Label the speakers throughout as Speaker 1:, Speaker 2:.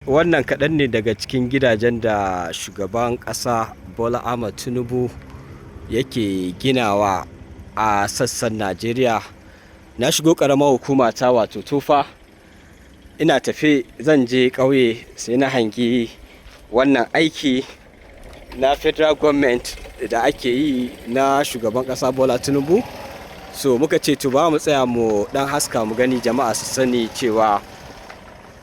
Speaker 1: Wannan kaɗan ne daga cikin gidajen da shugaban ƙasa Bola Ahmad Tinubu yake ginawa a sassan Najeriya. Na shigo ƙaramar hukuma ta, wato Tofa. Ina tafe zan je ƙauye, sai na hangi wannan aiki na federal government da ake yi na shugaban ƙasa Bola Tinubu. So muka ce to, ba mu tsaya mu ɗan haska mu gani, jama'a su sani cewa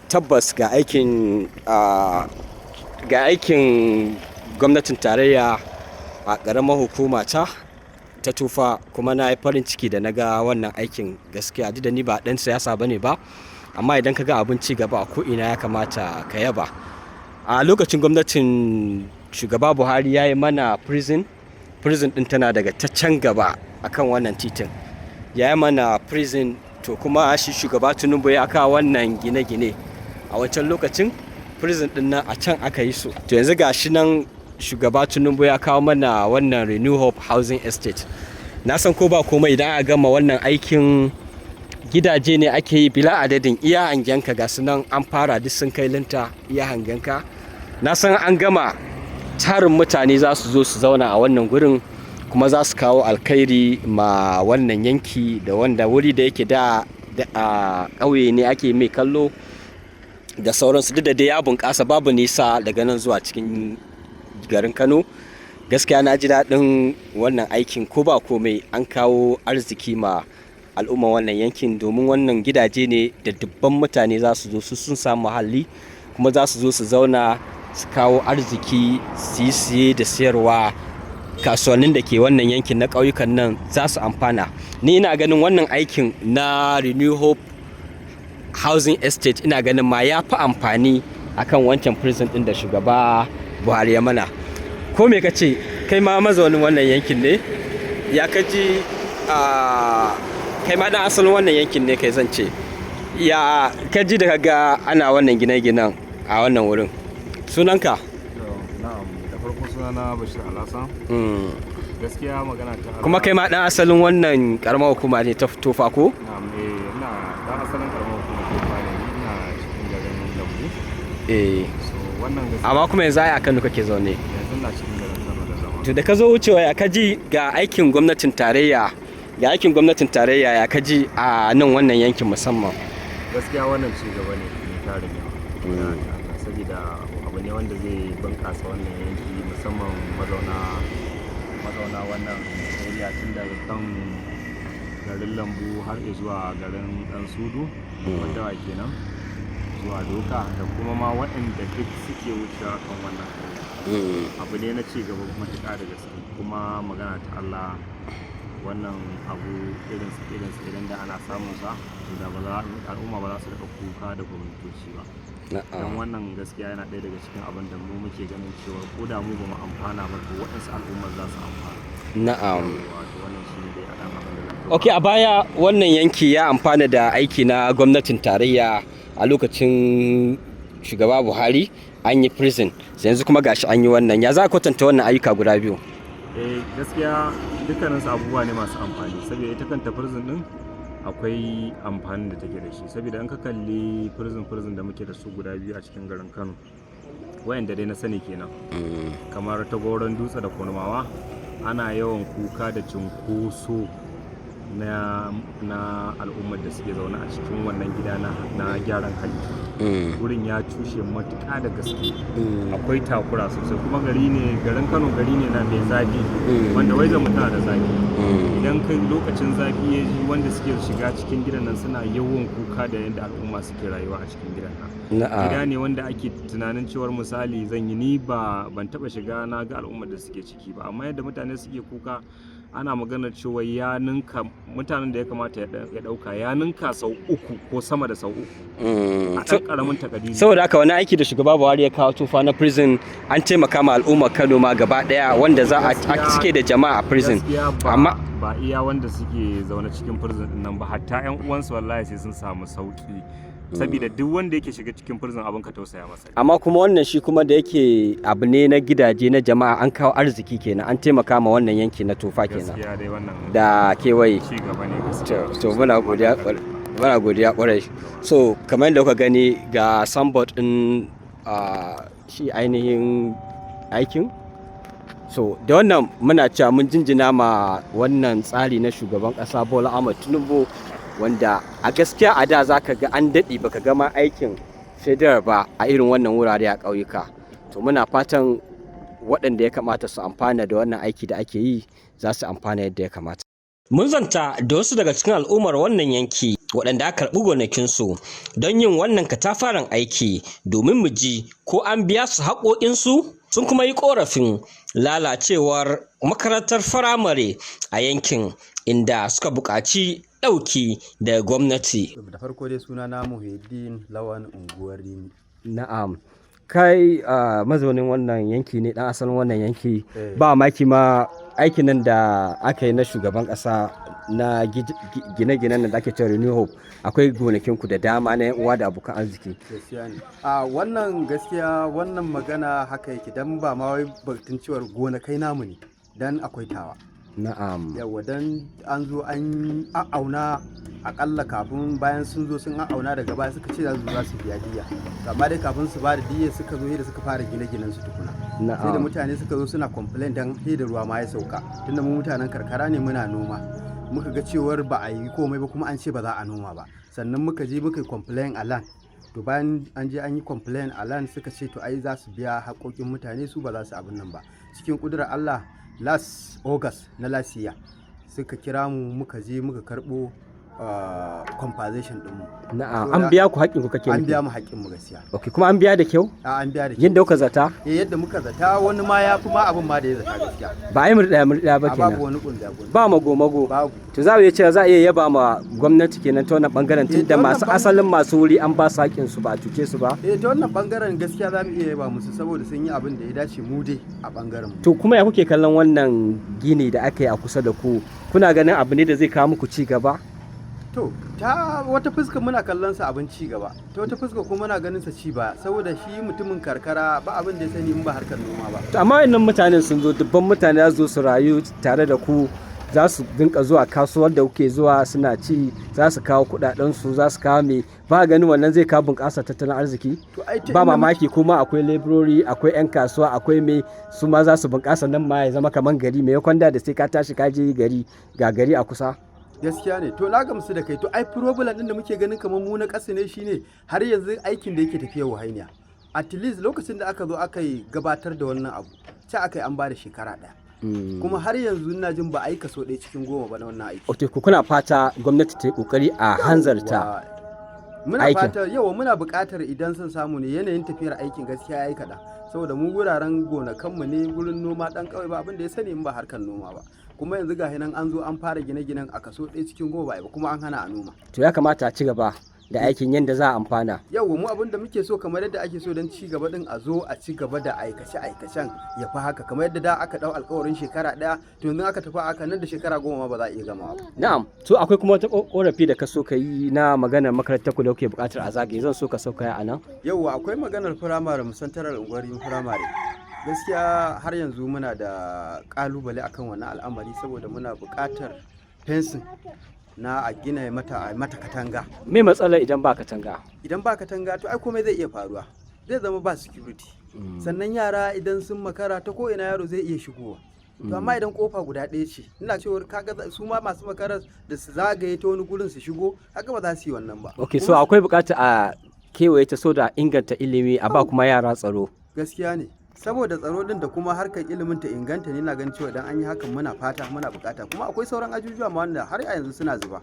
Speaker 1: tabbas ga aikin gwamnatin tarayya a ƙaramar hukuma ta Tofa. Kuma na yi farin ciki da na ga wannan aikin. Gaskiya, duk da ni ba ɗan siyasa ba ne ba, amma idan ka ga abin ci gaba a ko'ina, ya kamata ka yaba. A lokacin gwamnatin shugaba Buhari ya yi mana prison. Prison ɗin tana daga ta can gaba akan wannan titin. Ya yi mana prison. To, kuma shi shugaba Tinubu ya kawo wannan gine-gine. A wancan lokacin prison ɗin nan a can aka yi su. To, yanzu ga shi nan shugaba Tinubu ya kawo mana wannan Renew Hope Housing Estate. Na san ko ba komai, idan aka gama wannan aikin, gidaje ne ake yi bila adadin, iya hangenka. Ga su nan an fara, duk sun kai linta, iya hangenka. Na san an gama, tarin mutane za su zo su zauna a wannan gurin, kuma za su kawo alkhairi ma wannan yanki da wanda wuri da yake da a ƙauye ne ake mai kallo da sauransu. Duk da dai ya bunƙasa, babu nisa daga nan zuwa cikin garin Kano. Gaskiya na ji daɗin wannan aikin. Ko ba komai, an kawo arziki ma al'umma wannan yankin, domin wannan gidaje ne da dubban mutane za su zo su sun samu muhalli, kuma za su zo su zauna, su kawo arziki, su yi siye da siyarwa. Kasuwannin da ke wannan yankin na ƙauyukan nan za su amfana. Ni ina ganin wannan aikin na Renew Hope Housing Estate, ina ganin ma ya fi amfani akan wancan prison din da shugaba Buhari ya mana. Ko me ka ce? Kai ma mazaunin wannan yankin ne, ya ka ji? A kai ma dan asalin wannan yankin ne kai, zan ce, ya ka ji da ga ana wannan gine-ginen a wannan wurin? Sunanka?
Speaker 2: Na'am, da farko sunana Bashir Alhassan. Gaskiya, magana ta Allah.
Speaker 1: Kuma kai ma dan asalin wannan karamar hukuma ne ta Tofa, ko?
Speaker 2: Na'am, eh, ina dan asalin karamar hukumar Tofa ne, ina cikin garin Lambu. So wannan gaskiya
Speaker 1: Amma kuma yanzu ai a Kano kake zaune?
Speaker 2: Yanzu ina cikin garin Kano da zama.
Speaker 1: To, da ka zo wucewa, ya ka ji ga aikin gwamnatin tarayya, ga aikin gwamnatin tarayya, ya ka ji a nan wannan yankin musamman?
Speaker 2: Gaskiya wannan ci gaba ne mai tarin yawa. Magana ta Allah, saboda abu ne wanda zai bunƙasa wannan yanki, musamman mazauna wannan area, tun daga kan garin Lambu har zuwa garin Dan Sudu, wanda kenan zuwa Doka, da kuma ma waɗanda duk suke wucewa kan wannan hanya. Abu ne na ci gaba matuƙa da gaske. Kuma magana ta Allah, wannan abu irin su idan da ana samun sa, to da ba za al'umma ba za su riƙa kuka da gwamnatoci ba. Don wannan gaskiya yana ɗaya daga cikin abin da mu muke ganin cewa ko da mu ba mu amfana ba, to waɗansu al'ummar za su amfana. Wato wannan shi ne dai a ɗan abin da zan
Speaker 1: Ok, a baya wannan yanki ya amfana da aiki na gwamnatin tarayya. A lokacin shugaba Buhari an yi prison, yanzu kuma gashi an yi wannan. Ya za a kwatanta wannan ayyuka guda biyu?
Speaker 2: Eh, gaskiya dukkanin su abubuwa ne masu amfani, saboda ita kanta prison din akwai amfanin da take da shi. Saboda in ka kalli prison da muke da su guda biyu a cikin garin Kano, wayanda dai na sani kenan, kamar ta Goron Dutse da Kurmawa, ana yawan kuka da cunkoso na al'ummar da suke zaune a cikin wannan gida na gyaran hali. Wurin ya cushe matuƙa da gaske, akwai takura sosai. Kuma gari ne, garin Kano gari ne na mai zafi, wanda wai mu tana da zafi. Idan kai lokacin zafi ya ji, wanda suke shiga cikin gidan nan suna yawan kuka da yadda al'umma suke rayuwa a cikin gidan nan. Gida ne wanda ake tunanin cewar, misali zan yi, ni ba ban taba shiga na ga al'ummar da suke ciki ba, amma yadda mutane suke kuka, ana maganar cewa ya ninka mutanen da ya kamata ya dauka, ya ninka sau uku ko sama da sau uku a ɗan ƙaramin takadiri.
Speaker 1: Saboda haka wani aiki da shugaba Buhari ya kawo Tofa na prison, an taimaka ma al'ummar Kano ma gaba daya, wanda za a suke da jama'a a prison.
Speaker 2: Gaskiya ba
Speaker 1: Amma
Speaker 2: ba iya wanda suke zaune cikin prison din nan ba, hatta yan uwansu wallahi sai sun samu sauki, saboda duk wanda yake shiga cikin prison, abin ka tausaya masa.
Speaker 1: Amma kuma wannan shi kuma da yake abu ne na gidaje na jama'a, an kawo arziki kenan, an taimaka ma wannan yanki na Tofa kenan
Speaker 2: Gaskiya dai wannan
Speaker 1: da kewaye.
Speaker 2: ci gaba ne gaskiya.
Speaker 1: To, muna godiya kwarai. So kamar yadda kuka gani, ga signboard din. shi ainihin aikin. So da wannan muna cewa mun jinjina ma wannan tsari na shugaban ƙasa Bola Ahmad Tinubu, wanda a gaskiya a da za ka ga an daɗe baka gama aikin federal ba a irin wannan wurare a ƙauyuka. To muna fatan waɗanda ya kamata su amfana da wannan aiki da ake yi za su amfana yadda ya kamata.
Speaker 3: Mun zanta da wasu daga cikin al'ummar wannan yanki waɗanda aka karɓi gonakinsu don yin wannan katafaren aiki domin mu ji ko an biya su haƙoƙinsu, sun kuma yi ƙorafin lalacewar makarantar firamare a yankin, inda suka buƙaci ɗauki daga gwamnati.
Speaker 4: Da farko dai, suna na Muhiddin Lawan, Unguwar Rimi.
Speaker 1: Na'am. Kai mazaunin wannan yanki ne, dan asalin wannan yanki. Ba maki ma aikin nan da aka yi na shugaban kasa na gine-ginen nan da ake cewa Renew Hope, akwai gonakinku da dama na yan uwa da abokan arziki.
Speaker 4: Gaskiya ne. A wannan gaskiya, wannan magana haka yake, dan ba ma wai batun cewar gonakai namu ne, dan akwai tawa. Yawa, dan an zo an a'auna akalla kafin, bayan sun zo sun a'auna, daga baya suka ce za su zo za su biya diya. Amma dai kafin su ba da diya, suka zo da suka fara gine-ginen su tukuna. Sai da mutane suka zo suna complain, dan sai da ruwa ma ya sauka, tunda mu mutanen karkara ne, muna noma. Muka ga cewar ba a yi komai ba, kuma an ce ba za a noma ba. Sannan muka je muka yi complain a land. To bayan an je an yi complain a land, suka ce to ai za su biya haƙoƙin mutane, su ba za su abin nan ba. Cikin ƙudurar Allah, last August na last year suka kira mu, muka je muka karɓo compensation ɗinmu.
Speaker 1: Na'am, an biya ku haƙƙin ku kake
Speaker 4: An
Speaker 1: nufi?
Speaker 4: biya mu haƙƙin mu gaskiya.
Speaker 1: Okay, kuma an biya da kyau?
Speaker 4: A, an biya da kyau.
Speaker 1: Yadda kuka zata?
Speaker 4: Eh, yadda muka zata, wani ma ya fi ma abin ma da ya zata gaskiya.
Speaker 1: Ba a yi murɗaya murɗaya ba
Speaker 4: A, babu
Speaker 1: kenan.
Speaker 4: wani ƙungiya ƙungiya.
Speaker 1: Ba mago-mago.
Speaker 4: Babu.
Speaker 1: To za a iya cewa za a iya yaba ma gwamnati kenan ta wannan bangaren,
Speaker 4: Eh,
Speaker 1: tunda
Speaker 4: ta wannan
Speaker 1: masu asalin masu wuri an ba su haƙƙin su, ba a cuce su ba.
Speaker 4: Eh, ta wannan bangaren gaskiya za mu iya yaba musu, saboda sun yi abin da ya dace mu dai a bangaren mu.
Speaker 1: To kuma ya kuke kallon wannan gini da aka yi a kusa da ku? Kuna ganin abu ne da zai kawo muku ci gaba?
Speaker 4: To ta wata fuska muna kallon sa abin ci gaba, ta wata fuska kuma muna ganin sa ci baya, saboda shi mutumin karkara ba abin da ya sani in ba harkar noma ba.
Speaker 1: To amma wannan mutanen sun zo, dubban mutane za su zo su rayu tare da ku, za su dinka zuwa kasuwar da kuke zuwa suna ci, za su kawo kudaden su, za su kawo me, ba ganin wannan zai kawo bunƙasa tattalin arziki?
Speaker 4: To ai ta
Speaker 1: Ba
Speaker 4: inda
Speaker 1: mamaki kuma akwai leburori, akwai 'yan kasuwa, akwai me, su ma za su bunƙasa, nan ma ya zama kaman gari mai kwanda da sai ka tashi ka je gari, ga gari a kusa.
Speaker 4: Gaskiya ne, to na gamsu da kai. To ai problem din da muke ganin kamar mu na ƙasa ne shine har yanzu aikin da yake tafiya wahainiya. At least lokacin da aka zo aka yi gabatar da wannan abu, ta aka yi an ba da shekara ɗaya, kuma har yanzu ina jin ba a yi kaso 1 cikin 10 ba na wannan aiki.
Speaker 1: Wato ku kuna fata gwamnati ta yi kokari a hanzarta
Speaker 4: Muna
Speaker 1: aikin.
Speaker 4: fata, yawa, muna buƙatar idan son samu ne, yanayin tafiyar aikin gaskiya yayi kaɗan, saboda mu wuraren gonakanmu ne, wurin noma, ɗan ƙauye ba abin da ya sani in ba harkar noma ba. Kuma yanzu ga nan an zo an fara gine-ginen, a kaso 1 cikin 10 ba a yi ba, kuma an hana a noma.
Speaker 1: To ya kamata a ci gaba da aikin yadda za a amfana.
Speaker 4: Yau mu abin da muke so, kamar yadda ake so don ci gaba din, a zo a ci gaba da aikace aikacen ya fi haka, kamar yadda da aka dau alkawarin shekara ɗaya. To yanzu aka tafi aka nan da shekara 10 ma ba za a iya gamawa ba.
Speaker 1: Na'am, to akwai kuma wata korafi da ka so ka yi na maganar makarantar ku da kuke buƙatar a zagaye, zan so ka sauka a nan.
Speaker 4: Yauwa, akwai maganar firamare mu, santarar Unguwar Firamare. Gaskiya har yanzu muna da kalubale akan wannan al'amari, saboda muna buƙatar fencing na a gina mata, a mata katanga.
Speaker 1: Me matsalar idan ba katanga?
Speaker 4: Idan ba katanga, to ai komai zai iya faruwa, zai zama ba security. Sannan yara idan sun makara, ta ko ina yaro zai iya shigowa. To amma idan kofa guda ɗaya ce, ina cewar kaga su ma masu makarar da su zagaye ta wani gurin su shigo, haka ba za su yi wannan ba.
Speaker 1: Ok, so akwai buƙatar a kewaye ta so da inganta ilimi, a ba kuma yara tsaro.
Speaker 4: Gaskiya ne, saboda tsaro din da kuma harkar ilimin ta inganta ne. Na ganin cewa idan an yi hakan, muna fata, muna bukata. Kuma akwai sauran ajujuwa ma wanda har a yanzu suna zuba.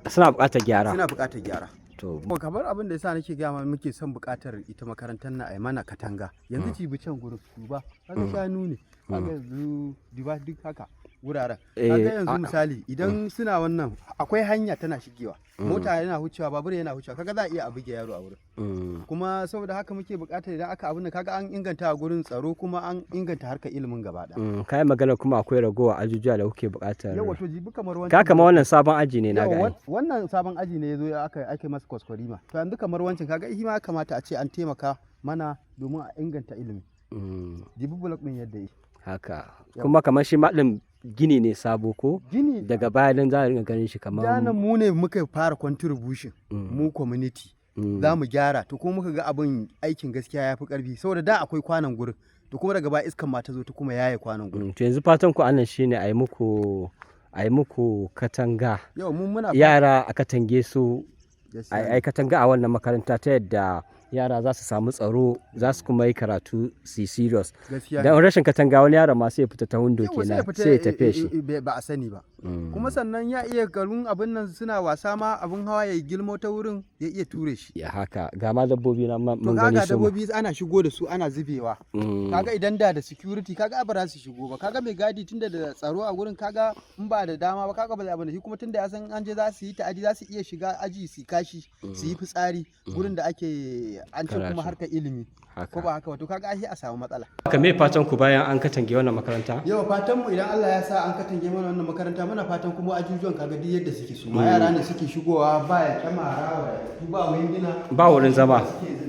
Speaker 1: Suna buƙatar gyara.
Speaker 4: Suna bukatar gyara.
Speaker 1: To
Speaker 4: Kamar abin da yasa nake gaya ma muke son bukatar ita makarantar na a yi mana katanga, yanzu jibi can gurin, duba kaga shanu ne, kaga yanzu duba duk haka wuraren, kaga yanzu misali idan suna wannan, akwai hanya tana shigewa, mota yana wucewa, babur yana wucewa, kaga za a iya a buge yaro a wurin. Kuma saboda haka muke bukatar idan aka abin da kaga an inganta a gurin tsaro, kuma an inganta harkar ilimin gaba ɗaya.
Speaker 1: Kayan magana kuma akwai ragowa ajujuwa da kuke buƙatar.
Speaker 4: Yawa, to jibi kamar wancan.
Speaker 1: Ka kama wannan sabon aji ne na
Speaker 4: Yawa,
Speaker 1: ga.
Speaker 4: Wannan sabon aji ne yazo ya aka masa kwaskwarima. To yanzu kamar wancan, kaga shi ma ya kamata a ce an taimaka mana domin a inganta ilimi. Jibi block din yadda yake.
Speaker 1: Haka. Kuma kamar shi ma ɗin gini ne sabo ko?
Speaker 4: Gini.
Speaker 1: Daga baya dan za a ringa ganin shi kamar
Speaker 4: Danan mu ne muka fara contribution, mu community. Za mu gyara, to kuma muka ga abin aikin gaskiya ya fi karfi, saboda da akwai kwanan gurin, to kuma daga baya iskan ma ta zo ta kuma yaye kwanan gurin.
Speaker 1: To yanzu fatan ku anan shine a yi muku katanga.
Speaker 4: Yau mun muna
Speaker 1: Yara a katange su,
Speaker 4: Gaskiya
Speaker 1: a yi katanga a wannan makaranta ta yadda yara za su samu tsaro, za su kuma yi karatu su yi serious.
Speaker 4: Gaskiya.
Speaker 1: Dan rashin katanga, wani yaron ma sai ya fita ta window
Speaker 4: Yawwa, sai ya
Speaker 1: kenan
Speaker 4: fita,
Speaker 1: sai ya tafi shi.
Speaker 4: Ba a sani ba. Kuma sannan ya iya garin abin nan suna wasa ma, abin hawa ya gilmo ta wurin, ya iya ture shi.
Speaker 1: Ya haka, ga ma dabbobi na
Speaker 4: To
Speaker 1: mun gani
Speaker 4: kaga
Speaker 1: su ma.
Speaker 4: dabbobi ana shigo da su, ana zubewa. Kaga idan da security, kaga ba za su shigo ba. Kaga mai gadi, tunda da tsaro a gurin, kaga in ba da dama ba, kaga ba za abin da shi kuma, tunda ya san an je za su yi ta'adi, za su iya shiga aji su yi kashi, su yi fitsari gurin da ake an ce kuma
Speaker 1: Karatu.
Speaker 4: harkar ilimi.
Speaker 1: Haka.
Speaker 4: Ko ba haka ba? To kaga ai a samu matsala.
Speaker 1: Haka, me fatan ku bayan an katange wannan makaranta?
Speaker 4: Yau fatan mu, idan Allah ya sa an katange mana wannan makaranta, muna fatan kuma ajujuwan, kaga duk yadda suke, su ma yara ne suke shigowa, ba ya kyamara ba, windina.
Speaker 1: Ba wurin zama.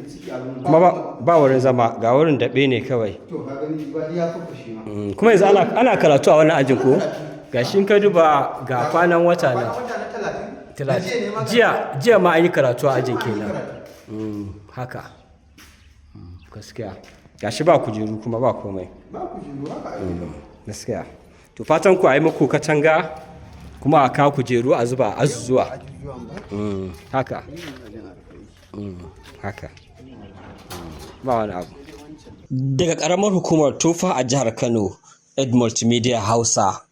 Speaker 4: Suke abin
Speaker 1: Kuma ba wurin zama, ga wurin daɓe ne kawai.
Speaker 4: To ka gani ba, ya fufushe ma.
Speaker 1: Kuma yanzu ana karatu a wannan ajin ko? Gashi in ka duba ga kwanan wata
Speaker 4: Kwanan
Speaker 1: nan.
Speaker 4: wata na 30.
Speaker 1: 30.
Speaker 4: Jiya ne ma.
Speaker 1: Jiya ma an yi karatu a ajin kenan. Haka. Gaskiya. Gashi ba kujeru kuma ba komai.
Speaker 4: Ba kujeru, haka ake.
Speaker 1: Gaskiya. To fatan ku a yi muku katanga kuma a kawo kujeru a zuba a azuzuwa.
Speaker 4: Ajujuwan ba.
Speaker 1: Haka.
Speaker 4: Ajin a rufe yake.
Speaker 1: Haka. Ba wani abu.
Speaker 3: Daga ƙaramar hukumar Tofa a jihar Kano, Ed Multimedia Hausa.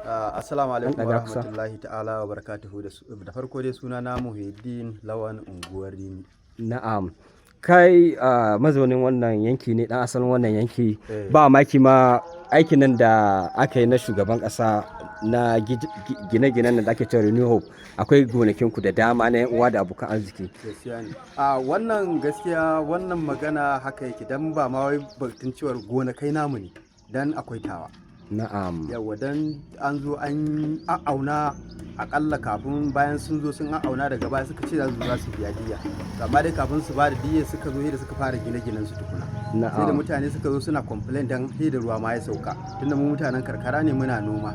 Speaker 4: Assalamu alaikum wa
Speaker 1: ɗaga kusa.
Speaker 4: rahmatullahi ta'ala wa barakatuhu. Da farko dai suna na Muhyiddin Lawan Unguwar Rimi.
Speaker 1: Na'am. Kai mazaunin wannan yanki ne, dan asalin wannan yanki.
Speaker 4: Eh.
Speaker 1: Ba maki ma aikin nan da aka yi na shugaban kasa na gine-ginen nan da ake cewa Renew Hope, akwai gonakin ku da dama na yan uwa da abokan arziki.
Speaker 4: Gaskiya ne. A wannan gaskiya wannan magana haka yake, dan ba ma wai batun cewar gonakai namu ne, dan akwai tawa. Yawa, dan an zo an a'auna akalla kafin bayan sun zo sun a'auna, daga baya suka ce za su zo za su biya diya. Amma dai kafin su ba da diya suka zo da suka fara gine-ginen su tukuna. Sai da mutane suka zo suna complain dan sai da ruwa ma ya sauka, tunda mu mutanen karkara ne, muna noma.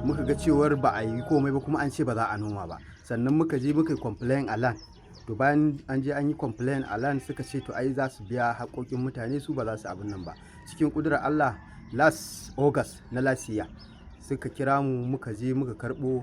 Speaker 4: Muka ga cewar ba a yi komai ba kuma an ce ba za a noma ba. Sannan muka je muka yi complain a land. To bayan an je an yi complain a land, suka ce to ai za su biya haƙoƙin mutane, su ba za su abin nan ba. Cikin ƙudurar Allah, last August na last year suka kira mu, muka je muka karɓo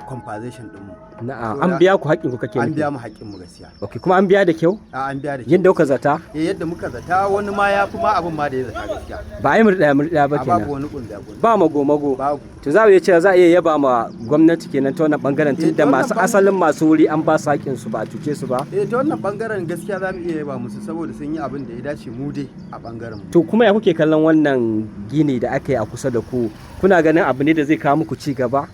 Speaker 4: compensation ɗinmu.
Speaker 1: Na'am. An biya ku haƙƙin ku kake
Speaker 4: An
Speaker 1: nufi?
Speaker 4: biya mu haƙƙin mu gaskiya.
Speaker 1: Okay, kuma an biya da kyau?
Speaker 4: A, an biya da kyau.
Speaker 1: Yadda kuka zata?
Speaker 4: Eh, yadda muka zata, wani ma ya fi ma abin ma da ya zata gaskiya.
Speaker 1: Ba a yi murɗaya murɗaya ba
Speaker 4: A, babu
Speaker 1: kenan.
Speaker 4: wani ƙungiya ƙungiya.
Speaker 1: Ba mago-mago.
Speaker 4: Babu.
Speaker 1: To za mu iya cewa za a iya yaba ma gwamnati kenan ta wannan bangaren,
Speaker 4: Eh,
Speaker 1: tun da
Speaker 4: ta wannan
Speaker 1: masu asalin masu wuri an ba su haƙƙin su, ba a cuce su ba.
Speaker 4: Eh, ta wannan bangaren gaskiya za mu iya yaba musu saboda sun yi abin da ya dace mu dai a bangaren mu.
Speaker 1: To kuma ya kuke kallon wannan gini da aka yi a kusa da ku? Kuna ganin abu ne da zai kawo muku ci gaba?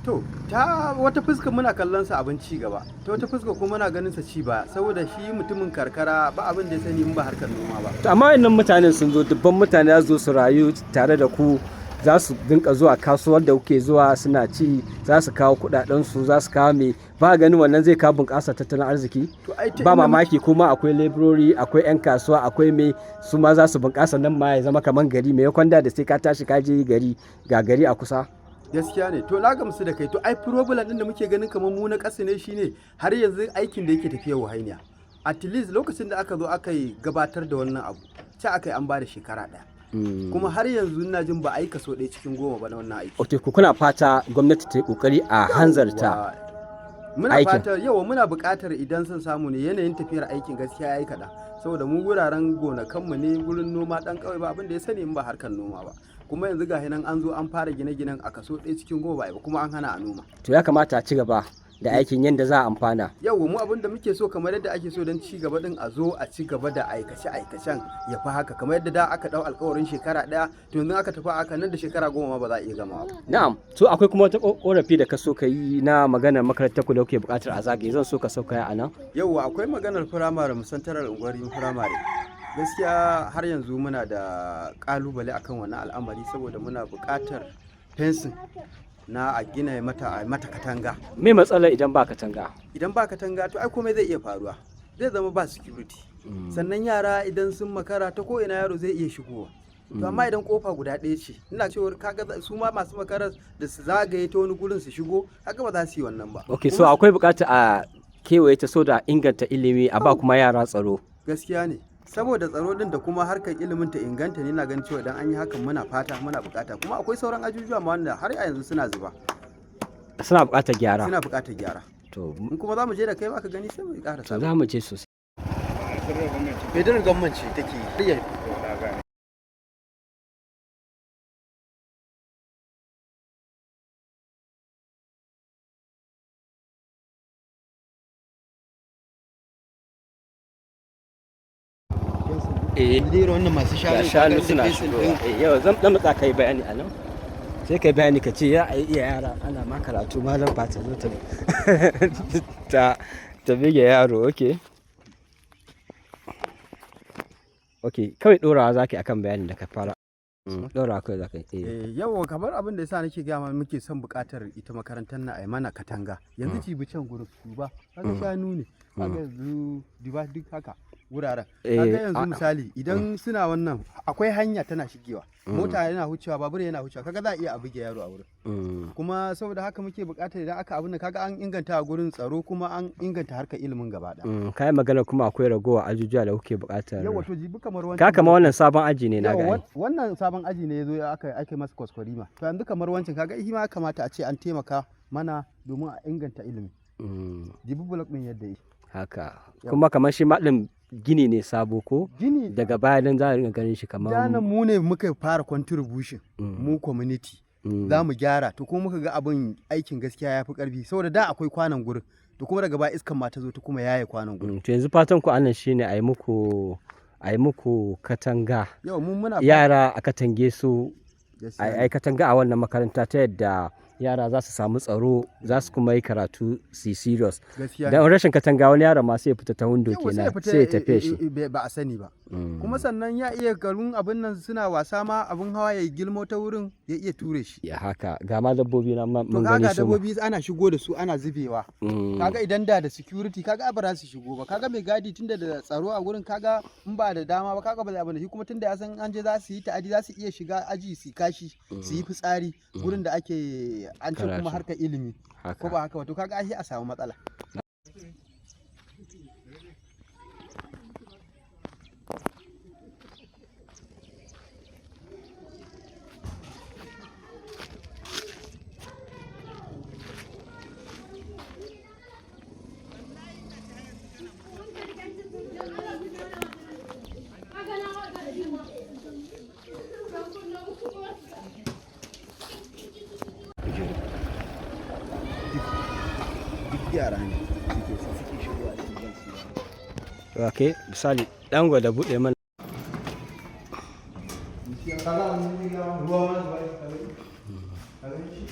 Speaker 4: To ta wata fuska muna kallon sa abin ci gaba, ta wata fuska kuma muna ganin sa ci ba, saboda shi mutumin karkara ba abin da ya sani in ba harkar noma ba.
Speaker 1: To amma wayannan mutanen sun zo, dubban mutane za su zo su rayu tare da ku, za su dinka zuwa kasuwar da kuke zuwa suna ci, za su kawo kudaden su, za su kawo me, ba ganin wannan zai kawo bunƙasa tattalin arziki?
Speaker 4: To ai ta
Speaker 1: Ba
Speaker 4: inda
Speaker 1: mamaki kuma akwai leburori, akwai 'yan kasuwa, akwai me, su ma za su bunƙasa, nan ma ya zama kaman gari mai kwanda da sai ka tashi ka je gari, ga gari a kusa.
Speaker 4: Gaskiya ne, to na gamsu da kai. To ai problem din da muke ganin kamar mu na ƙasa ne shine har yanzu aikin da yake tafiya wahainiya. At least lokacin da aka zo aka yi gabatar da wannan abu, ta aka yi an ba da shekara ɗaya, kuma har yanzu ina jin ba a yi kaso 1 cikin 10 ba na wannan aiki.
Speaker 1: Ok, ku kuna fata gwamnati ta yi kokari a hanzarta
Speaker 4: Muna
Speaker 1: aikin.
Speaker 4: fata yawa, muna buƙatar idan son samu ne, yanayin tafiyar aikin gaskiya yayi kaɗan, saboda mu wuraren gonakanmu ne, gurin noma, ɗan ƙauye ba abin da ya sani in ba harkar noma ba. Kuma yanzu ga nan an zo an fara gine-ginen, a kaso 1 cikin 10 ba a yi ba, kuma an hana a noma.
Speaker 1: To ya kamata a ci gaba da aikin yadda za a amfana.
Speaker 4: Yauwa, mu abin da muke so, kamar yadda ake so don ci gaba din, a zo a ci gaba da aikace aikacen ya fi haka, kamar yadda da aka dau alkawarin shekara ɗaya. To yanzu aka tafi aka nan da shekara 10 ma ba za a iya gamawa ba.
Speaker 1: Na'am, to akwai kuma wata korafi da ka so ka yi na maganar makarantar ku da kuke buƙatar a zagaye, zan so ka sauka a nan.
Speaker 4: Yauwa, akwai maganar firamare, musantarar unguwar firamare. Gaskiya har yanzu muna da kalubale akan wannan al'amari, saboda muna buƙatar fencing na a gina mata, a mata katanga.
Speaker 1: Me matsalar idan ba katanga?
Speaker 4: Idan ba katanga, to ai komai zai iya faruwa, zai zama ba security. Sannan yara idan sun makara, ta ko ina yaro zai iya shigowa. To amma idan kofa guda ɗaya ce, ina cewar kaga su ma masu makara da su zagaye ta wani gurin su shigo, kaga ba za su yi wannan ba.
Speaker 1: Ok, so akwai buƙatar a kewaye ta so da inganta ilimi, a ba kuma yara tsaro.
Speaker 4: Gaskiya ne, saboda tsaro din da kuma harkar ilimin ta inganta ne, na ganin cewa idan an yi hakan muna fata, muna bukata. Kuma akwai sauran ajujuwa ma wanda har a yanzu suna zuba.
Speaker 1: Suna buƙatar gyara.
Speaker 4: Suna bukatar gyara.
Speaker 1: To
Speaker 4: In kuma za mu je da kai ba ka gani, sai mu ƙara.
Speaker 1: To za mu je sosai.
Speaker 4: Federal government ce take yi.
Speaker 1: Eh,
Speaker 4: wannan masu
Speaker 1: ga shanu suna shigowa. Eh, yau zan dan matsa kai bayani a nan. Sai kai bayani ka ce ya a iya yara ana ma karatu, malam ba ta zo ta bige yaro. Okay. Okay, kawai dorawa zaki akan bayanin da ka fara. Dorawa kawai zaka yi. Eh.
Speaker 4: Eh, yawa, kamar abin da yasa nake gaya ma muke son buƙatar ita makarantar na ai mana katanga. Yanzu cibi can gurin, duba kaga shanu ne, kaga yanzu duba duk haka wuraren. Kaga yanzu misali idan suna wannan, akwai hanya tana shigewa, mota yana wucewa, babur yana wucewa, kaga za a iya a buge yaro a wurin. Kuma saboda haka muke buƙatar idan aka abin nan, kaga an inganta gurin tsaro kuma an inganta harkar ilimin gaba ɗaya.
Speaker 1: Kayan magana kuma akwai ragowa ajujuwa da kuke buƙatar.
Speaker 4: Yawa, to jibi kamar wancan
Speaker 1: Ka kama wannan sabon aji ne na
Speaker 4: Yawa,
Speaker 1: ga.
Speaker 4: Wannan sabon aji ne ya zo aka masa kwaskwarima. To yanzu kamar wancan, kaga shi ma ya kamata a ce an taimaka mana domin a inganta ilimi. Jibi block din yadda yake.
Speaker 1: Haka. Kuma kamar shi ma ɗin gini ne sabo ko?
Speaker 4: Gini
Speaker 1: Daga baya dan za a ringa ganin shi kamar
Speaker 4: danan mu ne muka fara contribution, mu community. Za mu gyara. To kuma muka ga abin aikin gaskiya ya fi karfi, saboda da akwai kwanan gurin, to kuma daga baya iskan ma ta zo ta kuma yaye kwanan gurin.
Speaker 1: To yanzu fatan ku anan shine a yi muku katanga.
Speaker 4: Yau mun muna
Speaker 1: Yara a katange su.
Speaker 4: Gaskiya
Speaker 1: A yi katanga a wannan makaranta ta yadda yara za su samu tsaro, za su kuma yi karatu su yi serious.
Speaker 4: Gaskiya.
Speaker 1: Dan rashin katanga, wani yaron ma sai ya fita ta window
Speaker 4: Yawwa, sai ya
Speaker 1: kenan
Speaker 4: fita,
Speaker 1: sai ya tafi shi.
Speaker 4: Ba a sani ba. Kuma sannan ya iya garin abin nan suna wasa ma, abin hawa ya gilmo ta wurin ya iya ture shi.
Speaker 1: Ya haka, ga ma dabbobi na
Speaker 4: To
Speaker 1: mun gani
Speaker 4: kaga
Speaker 1: su ma.
Speaker 4: dabbobi ana shigo da su ana zubewa. Kaga idan da security, kaga ba za su shigo ba. Kaga mai gadi, tunda da tsaro a gurin, kaga in ba da dama ba, kaga ba za abin da shi kuma, tunda ya san an je za su yi ta'adi, za su iya shiga aji su kashi, su yi fitsari gurin da ake an ce kuma
Speaker 1: Karatu.
Speaker 4: harkar ilimi.
Speaker 1: Haka.
Speaker 4: Ko ba haka ba? To kaga ai sai a samu matsala. Duk yara ne suke shigo a cikin su.
Speaker 1: Ok, misali dan gwada buɗe mana.
Speaker 4: Kaga wani ruwa ma zuba shi, ka gani? Ka gani shi?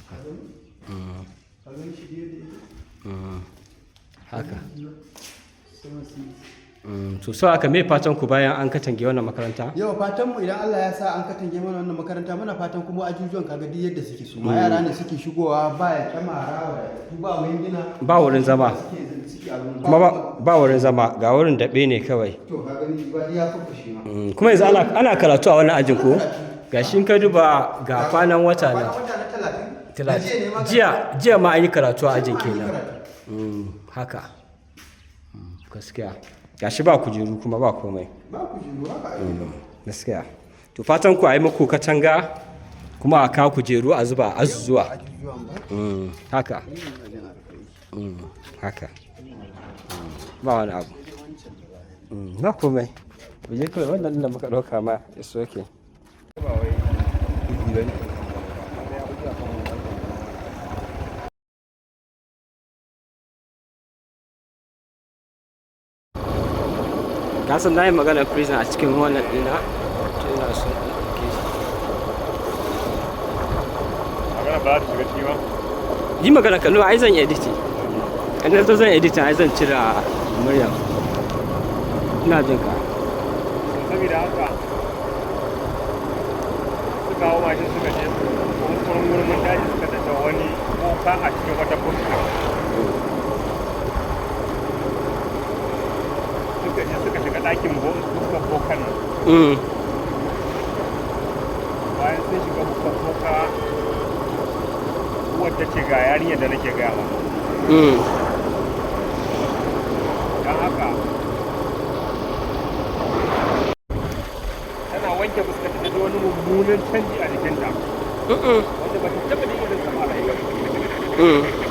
Speaker 4: Ka gani? Ka gani shi da yadda yake?
Speaker 1: Haka.
Speaker 4: Sama su.
Speaker 1: To so aka me fatan ku bayan an katange wannan makaranta?
Speaker 4: Yau fatan mu, idan Allah ya sa an katange mana wannan makaranta, muna fatan kuma ajujuwan, kaga duk yadda suke, su ma yara ne suke shigowa, ba ya kyamara, ba wingina.
Speaker 1: Ba wurin zama.
Speaker 4: Suke abun.
Speaker 1: Kuma ba wurin zama, ga wurin daɓe ne kawai.
Speaker 4: To ka gani ba, ya fukushe ma.
Speaker 1: Kuma yanzu ana karatu a wannan ajin ko? Gashi in ka duba ga kwanan wata
Speaker 4: Kwanan
Speaker 1: na
Speaker 4: wata na 30.
Speaker 1: 30.
Speaker 4: Jiya ne ma.
Speaker 1: Jiya ma an yi karatu a ajin
Speaker 4: Jiya ma an yi
Speaker 1: kenan.
Speaker 4: karatu.
Speaker 1: Haka. Gaskiya. Gashi ba kujeru kuma ba komai.
Speaker 4: Ba ku shiru haka ake.
Speaker 1: Gaskiya. To fatan ku a yi muku katanga kuma a kawo kujeru a zuba a azuzuwa.
Speaker 4: Ajujuwan ba.
Speaker 1: Haka.
Speaker 4: Wannan ajin a rufe yake.
Speaker 1: Haka. Ba wani abu. Ba komai. Mu je kawai wannan ɗin da muka ɗauka ma is okay.
Speaker 2: Ba wai bugi ba ne.
Speaker 1: Ka san na yi magana prison a cikin wannan ɗina, to ina so in ɗauke shi.
Speaker 2: Magana ba za ta shiga ciki ba.
Speaker 1: Yi magana kallo, ai zan editing. In na zo zan editing, ai zan cire muryar. Ina jin ka.
Speaker 2: Saboda haka suka hau mashin suka je kunkurin wurin daji, suka tada wani boka a cikin wata bukka. Suka je suka shiga ɗakin bukkar bokan nan. Bayan sun shiga bukkar boka, uwar ta ce ga yarinyar da nake gaya maka. Don haka tana wanke fuskar ta, ji wani mummunan canji a jikinta wanda ba ta taɓa jin irin sa ba a rayuwarta.